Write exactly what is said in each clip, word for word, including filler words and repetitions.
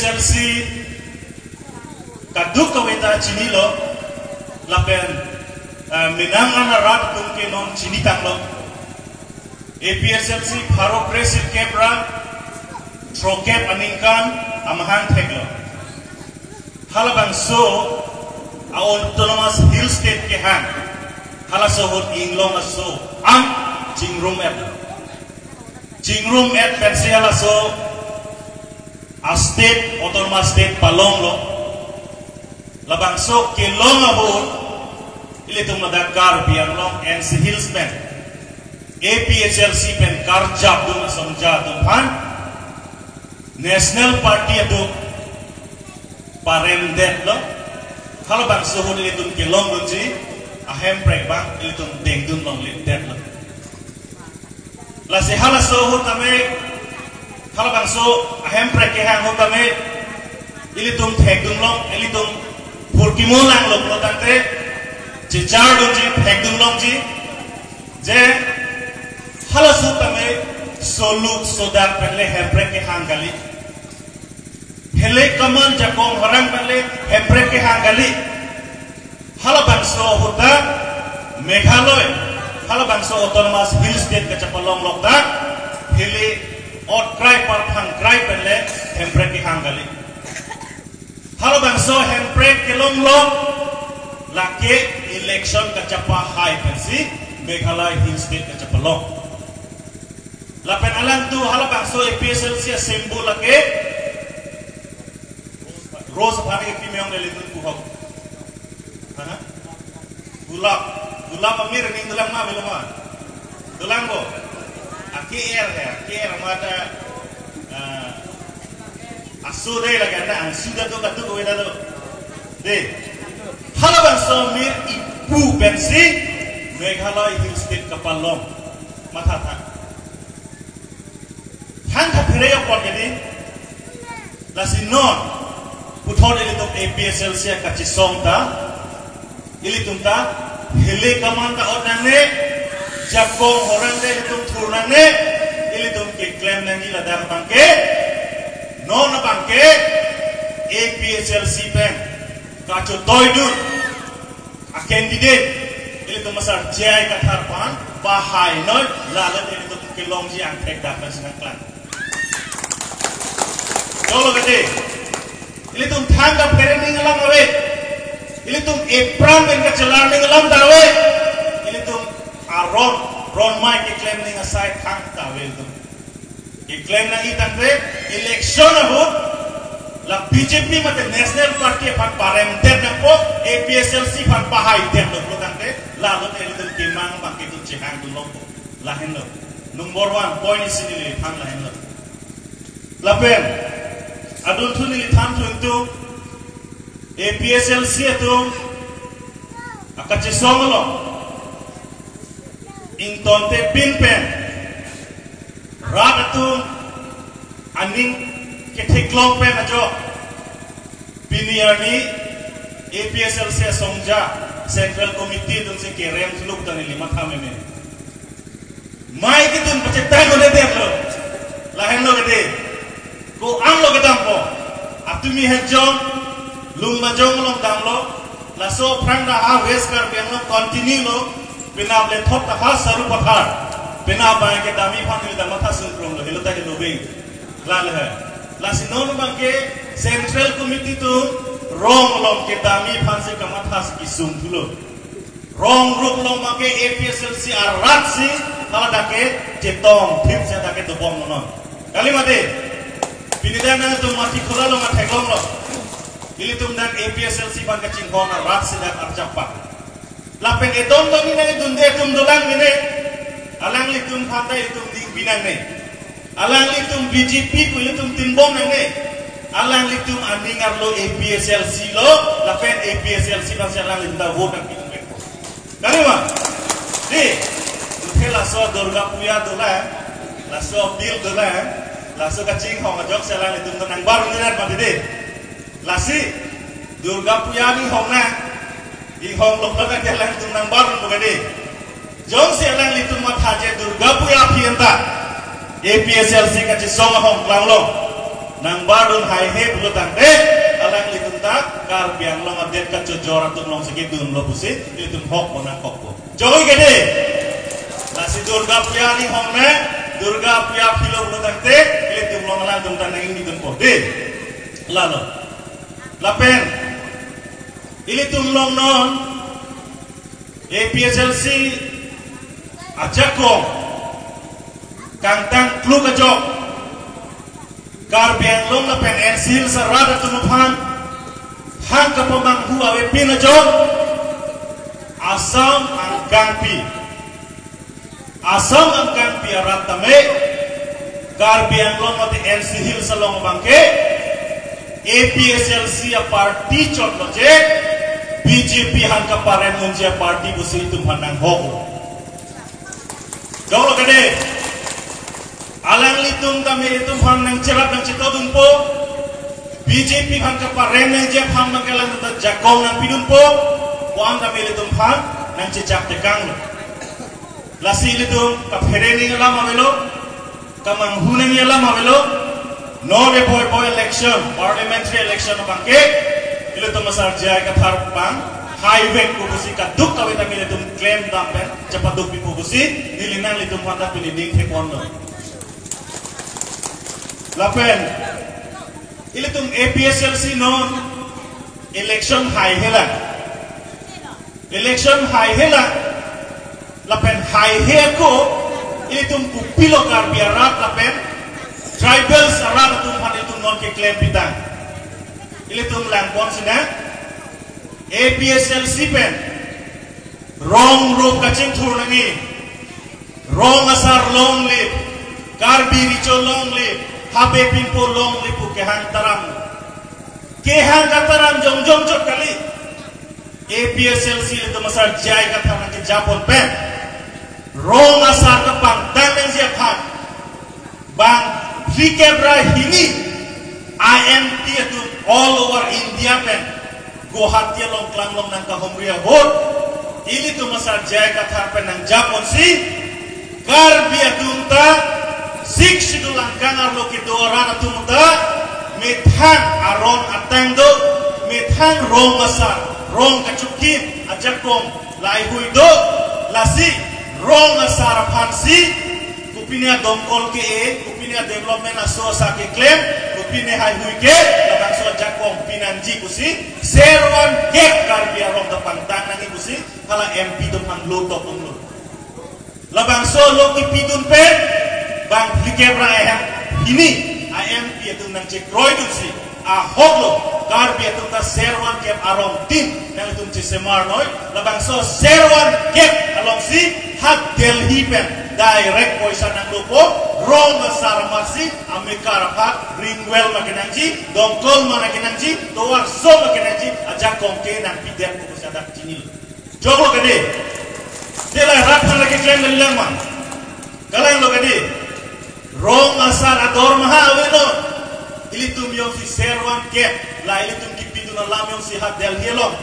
APHLC kadokave ta chinilo, lapen, eh, menang an arat atum ke non chinitanglo. APHLC pharo kre sirkep ra throkep aningkan amahang theklo. Halabangso a-Autonomous Hill State kehang, halaso ahut inglong aso an chingrum-et. Chingrum-et pensi halaso a-state, Autonomous State palonglo. Labangso kelong ahut ilitum ladak Karbi Anglong N C Hills pen APHLC pen karjapdun asongja atum aphan National Party atum paremdetlo. Halabangso ahut ilitum kelongdunji ahemprek abang ilitum dengdun longlipdetlo. Lasi halaso ahut tame, halabangso ahemprek kehang ahut tame ilitum thekdunlong, ilitum phurkimo langloklo tangte, chechardunji, thekdunlongji, je halaso tame soluk sodak penle hemprek kehang kali. Hile kaman jakong horang penle hemprek kehang kali. Halabangso ahut ta Meghalaya, halabangso Autonomous Hill State kachepalonglok ta hile otkrai parphangkrai penle hemprek kehang kali. Halabangso hemprek kelonglok lake election kachepahai pensi Meghalaya Hill State kachepalong. Lapen alangtum halabangso APHLC a-symbol lake rose aphan ke kimi ong le lindun puhok. Hana? Gulap. Gulap amir ning dolang ma, belum ma? Dolang bo? Aki er ya, aki er mata, ah, asu dei lagi anda angsu da tu katu ko da tu. Dei. Halabangso amir ipu pensi Meghalaya Hill State kepalong. Mathatha. Thang kaphere yok pon kedi. Lasi non puthot ilitum APHLC kachesong ta, ilitum ta hile kaman ta ot nangne, jakong horang ta ilitum thur nangne, ilitum keklem nangji ladak abangke, non abangke APHLC pen kachetoidun a-candidate ilitum asar J I Kathar aphan pahai noi, lalu ilitum kelongji angthek dak pen sinang klang. Jolo kete, ilitum thang kaphere ning alam ave, ilitum epran pen kachelar ning alam ta ave, ilitum aron, ron mai keklem ning asai thang ta ave ilitum. Keklem nangji tangte election ahut la BJP mate National Party aphan paremdet nangpo, APHLC aphan pahaidet nangpo tangte, lalu te ilitum kemang abangke itum chehangdun longpo. Lahenlo. Number one point isi neli than lahenlo. Lapen adunthu neli than thu ingtung, APHLC atum akachesong along ingtonte pinpen rat atum aning ketheklong pen ajok pini arni APHLC asongja Central Committee atumsi kerem thuluk ta neli matha meme. Mai ketun pachetang ko de lo. Lahenlo kete. Ko-anlo kedampo. Atumi hejong, Lumbajong along damlo. Laso aphrang ta ha West Karbi Anglong continue lo. Penap le thot ta ha Sarupathar. Penap abangke dami aphan neli ta matha sungkronglo. Helo ta helo be. Lale hai. Lasi non abangke Central Committee atum rong along kedami aphansi kamatha si kesung thulo. Rong rup along abangke APHLC arat si haladak ke chetongthip si dak ke dobom non. Kali mati. Pini dak nangtum Mathikhola along atheklonglo. Ilitum dak APHLC aphan kachinghon arat si dak arjappa. Lapen edon doni nangdunde atum dolang mene. Alanglitum aphan ta itum ning binang ne. Alanglitum BJP pu ilitum tinbom nangne. Alanglitum aning arlo APHLC lo, lapen APHLC aphansi alanglitum ta vote nangpidun vekpo. Kali ma? Di, mungkin laso Durga Puja dolang, laso bill dolang, laso kachinghon ajoksi alanglitum ta nangbar undirat mati di. Lasi, Durga Puja ni hongnang, inghong lok lok aja alangtum nangbar undirat di. Jongsi alanglitum matha je Durga Puja aphi anta APHLC kachesong ahong klanglo. Nang bardun haihe pulo tangte, alanglitum ta Karbi Anglong adet kachojor atum alongsi kedunlo pusi ilitum hok bo nangkokpo. Joi kede. Lasi Durga Puja ni hong ne, Durga Puja philo pulo tangte, ilitum along alangtum ta nang-ingni dunpo. Dei. Lalo. Lapen ilitum along non A P H L C ajakong kangtang kluk ajok Karbi Anglong lapen N C Hills arat atum aphan hang kapamanghu avepin ajok Assam angkangpi. Assam angkangpi arat tame Karbi Anglong mate N C Hills along abangke A P H L C a party chotlo je B J P hang kaparem nunji a party pusi itum aphan nanghok. Jonglo kede. Alanglitum tame itum aphan nangcherap nangchito dunpo. B J P hang kaparem nangji aphan abangke alanglitum ta jakong nangpidunpo. Ko-an tame itum aphan nangchechak tekanglo. Lasi ilitum kaphere nangji alam avelo, kamanghu nangji alam avelo, non epoi epoi election, parliamentary election abangke, ilitum asar J I Kathar abang, haivekpo pusi kaduk kave tame ilitum klem dam pen, chepaduk pipo pusi, neli nanglitum aphan ta pini ning theponlo. Lapen, ilitum A P H L C non, election haihe lang. Election haihe lang, lapen haihe ako, ilitum kopilo Karbi arat lapen tribals arat atum aphan ilitum non keklem pitang. Ilitum langpon sinang, A P H L C pen, rong rup kachingthur nangji, rong asar long live, Karbi Recho long live, Habe Pinpo long live pu kehang taram. Kehang kataram jongjong chot kali. A P H L C ilitum asar J I Kathar nangkejapon pen rong asar kapangtang nangji aphan bang phlikep ra hini I M P atum all over India pen Guwahati along klanglong nangkahumri ahut ilitum asar J I Kathar pen nangjaponsi Karbi atum ta Sixth Schedule angkang arlo kedo arat atum ta methang aron ateng do, methang rong asar, rong kachukit ajakong lahaihui do, lasi rong asar aphansi kopine adongkol ke-e, kopine adevelopment aso asa keklem, kopine haihui ke, labangso ajakong pinangji pusi, servan kep Karbi arong ta pangtang nangji pusi, hala M P atum aphan lo tokonglo. Labangso lo kipidun pen, bang phlikep ra ehem hini, I M P atum nangchekroidunsi, ahoklo, Karbi atum ta servan kep arong tin, nangtum chesemar noi, labangso servan kep alongsi, ha Delhi pen, direct poisa nanglopo, rong asar amarsi, amekar aphan, ring well ma kenangji, dongkol ma na kenangji, tovar so ma kenangji, ajakong ke nangpidetpo pusi dak chinilo. Jonglo kede. Dela rat aphan lake klem kalilang ma. Kalanglo kede. Rong asar adormaha avelo. Ilitum jongsi servan kep. La ilitum kipidun alam jongsi ha Delhi along,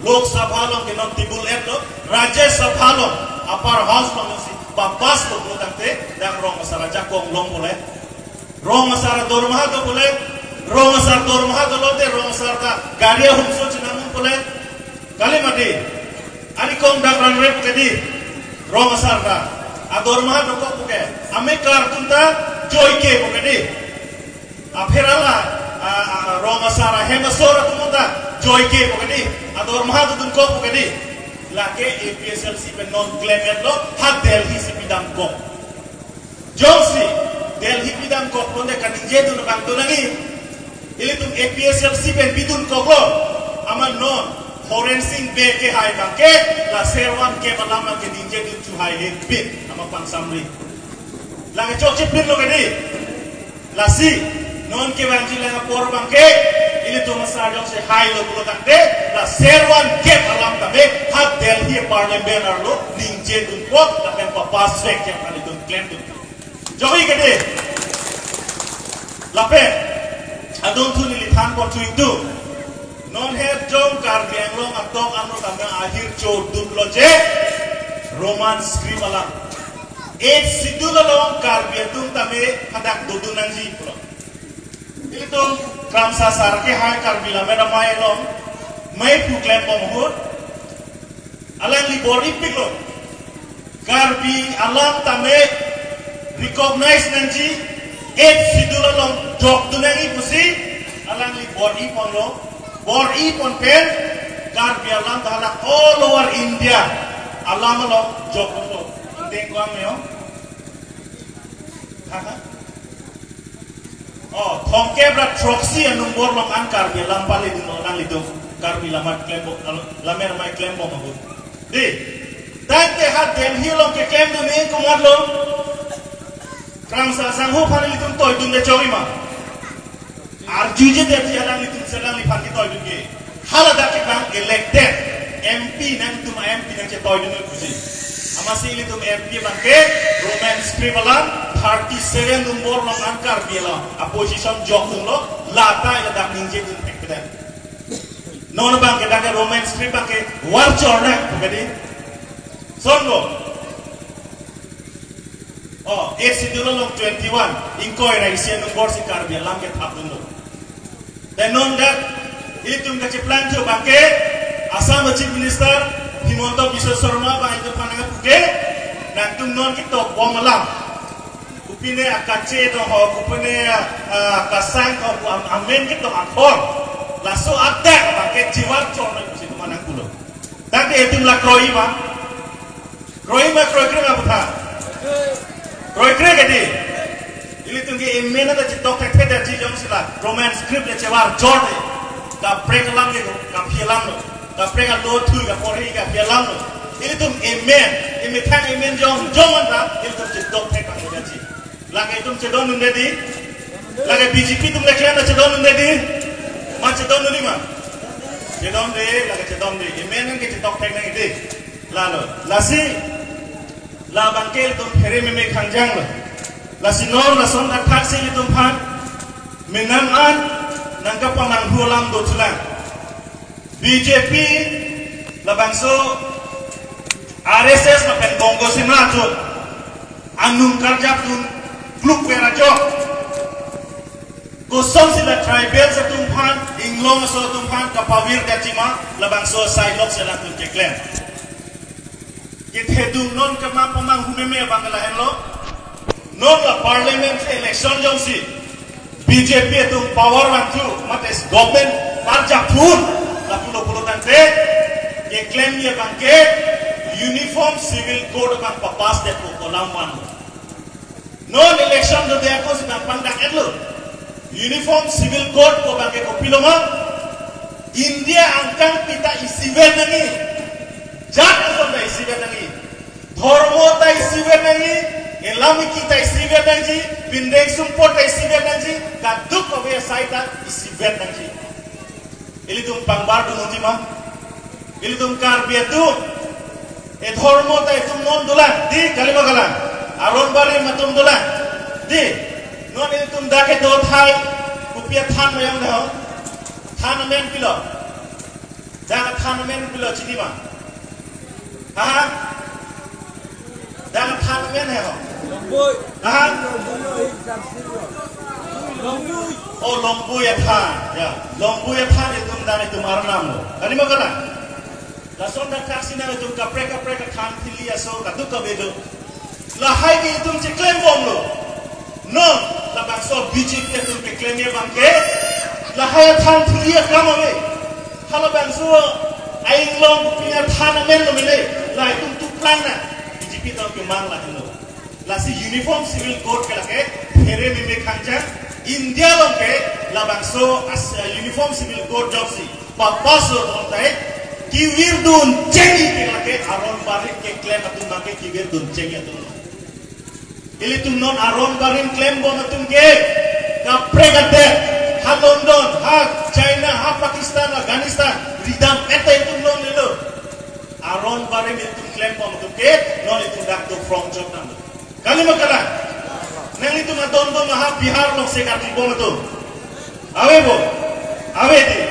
Lok Sabha along ke non table et lo. Rajya Sabha along, Upper House along jongsi papass lo pulo tangte, dak rong asar ajakong longpo le. Rong asar adormaha do pulo le. Rong asar dormaha do lote, rong asar ta gari ahumso chenam un pulo le. Kali mati. Ari kong dak ran rep kedi. Rong asar ta adormaha dokok puke. Amekar atum ta joike pu kedi. Apher ala, a, a, rong asar ahem asor atum ta joike pu kedi. Adormaha do dunkok pu kedi. Lake A P H L C pen non klem et lo, ha Delhi si pidamkok. Jongsi Delhi pidamkok lote kaningjedun abang do nangji. Ilitum A P H L C pen pidunkoklo. Amat non Horensing Bey kehai abangke, la servan kep alam abangke ningjedun chuhai hepit, amat pangsamri. Lake chokche pin lo kedi. Lasi non kevangji lang apor abangke, ilitum asar jongsi hailo pulo tangte, la servan kep alam tame, ha Delhi parliament arlo ningjedunpo, lapen papass vek kep ilitum klemdun. Joi kede. Lapen adungthu neli thanpon thu ingtung. Non het jong Karbi Anglong atok ano tame ahir chodunlo je Roman script alam. Eighth Schedule along Karbi atum tame hadak dodun nangji pulo. Ili Tum Kramsa Sar ke hai Karbi Lammet Amei along mei pu klembom ahut alangli bor-ipiklo. Karbi alam tame recognize nangji, Eighth Schedule along jokdun nangji pusi alangli bor-iponlo. Bor-ipon pen Karbi alam ta hala all over India alam along jokdunlo. Ingdeng ko-an me-o? Ha, ha. Oh, thomkep ra throksi anumber along an Karbi alam paledunlo alanglitum. Karbi Lammet klembom, Lammet Amei klembom ahut. Dei, tangte ha Delhi along keklemdun ni komatlo? Kramsa asangho aphan ilitum toidunde chokji ma? Arjuje detji alanglitum si alangliphan ketoidun ke. Hala dak ke bang elected M P nangtum a-M P nangchetoidun pusi. Amatsi ilitum M P abang ke Roman script alam thirty-seven number along an Karbi alam a-position jokdunlo, lata ila dak ningjedun thekthedet. Non abang ke dak ke Roman script abang ke war chorna pukadi. Songo. Oh, Eighth Schedule along twenty-one, ingkoi ra isi anumber si Karbi alam kethapdunlo. Te non dak ilitum kacheplang thu abang ke Assam Chief Minister Himanta Biswa Sarma abang itum aphan nangpu ke, nangtum non ketokbom alam, kopine akache do ho, kopine, ah, akasang do ho, am-, amen ketok akhor, laso adak abang ke jiwan chorna pusi itum aphan nangpulo. Tangte itum la kroiji ma? Kroiji ma, kroikre ma putha? Kroikre ke dei. Ilitum ke amen ta chetok thekthedetji, jongsi la Roman script le chevar jorde. Kaprek alam ke kaphi alamlo. Kaprek alo thu kaporhi kaphi alamlo. Ilitum amen, imethang amen jongjong anta ilitum chetok thekthedetji. Lake itum chedondunde dei? Lake B J P atum le klem ta chedondunde dei? Ma chedondunji ma? Chedonde, lake chedonde. Amen ke chetok thek nangji dei. Lalo, lasi, labang ke ilitum phere meme khangjanglo. Lasi non lason thakthaksi ilitum aphan menang an nangkapamanghu alam dothulang. B J P labangso R S S lapen Bongo Sena atum anung karjapdun klukver ajok, kosonsi la tribals atum aphan, inglong aso atum aphan kapavirdetji ma, labangso asai lok si latum keklem. Kethedung non kemapamanghu meme abang ke lahenlo. Non la parliament election jongsi B J P atum power vangthu, mate government parjapthu, lapulo pulo tangte keklemji abang ke Uniform Civil Code abang papassdetpo, kolam van. Non election dode ako si nangpangdak-etlo. Uniform Civil Code pu abang ke kopilo ma? India angkangpi ta isivet nangji. Jat ason ta isivet nangji. Dhormo ta isivet nangji. Elam iki ta isivet nangji. Pindeng sumpot ta isivet nangji. Kadokave asai ta isivet nangji. Ilitum pangbardun unji ma? Ilitum Karbi atum, edhormo ta itum non dolang dei, kalima kalang? Aron barim atum dolang dei. Non ilitum dak kedo athai, kopi athan ma, jong dei ho? Than amen kopilo? Dak athan amen kopilo, chini ma? Ha? Dak athan amen he ho? Longbui. Ha? Longbui. Oh, Longbui athan. Ya, Longbui athan itum dak itum arnamlo. Kalima kalang? Lason thakthaksi nangtum kaprek kaprek athan thili aso kadokave do. Lahai ke itum cheklembomlo. Non, labangso B J P atum keklemji abang ke lahai athan thili akam ave. Halabangso a-inglong kopi athan amenlo mele, la itum tuplangna, B J P atum kemang lahenlo. Lasi Uniform Civil Code ke lake phere meme khangjang. India along ke labangso as, uh, Uniform Civil Code jongsi papasslo bonta, kevirdun chengji ke lake aron barim keklem atum abang ke kevirdun chengji atum. Ilitum non aron barim klembom atum ke kaprek adet, ha London, ha China, ha Pakistan, Afghanistan, ridam-et ta itum longlelo. Aron barim ilitum klembom atum ke non itum dak do front jot nang. Kalima kalang? Nanglitum adon do ma ha Bihar along se karkli bom atum? Ave bo? Ave dei.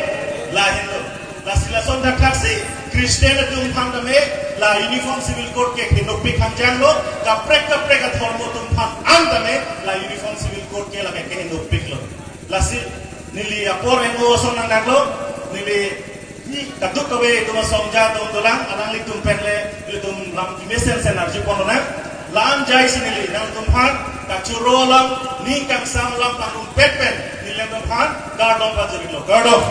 Lahenlo. Lasi lason thakthaksi Christian atum aphan tame la Uniform Civil Code ke kehingnopi khangjanglo, kaprek kaprek adhormo atum aphan an tame la Uniform Civil Code ke lake kehingnopi lo. Lasi Neli apor engo ason nangdaklo, neli ni kaduk kave itum asong ja atum dolang, alanglitum pen le, itum lam kimesen sen arju pon nang, lam jai si neli nangtum aphan kachoro alam, ning kangsam alam pangrum pet pen, neli nangtum aphan kardom pajirlo, kardom.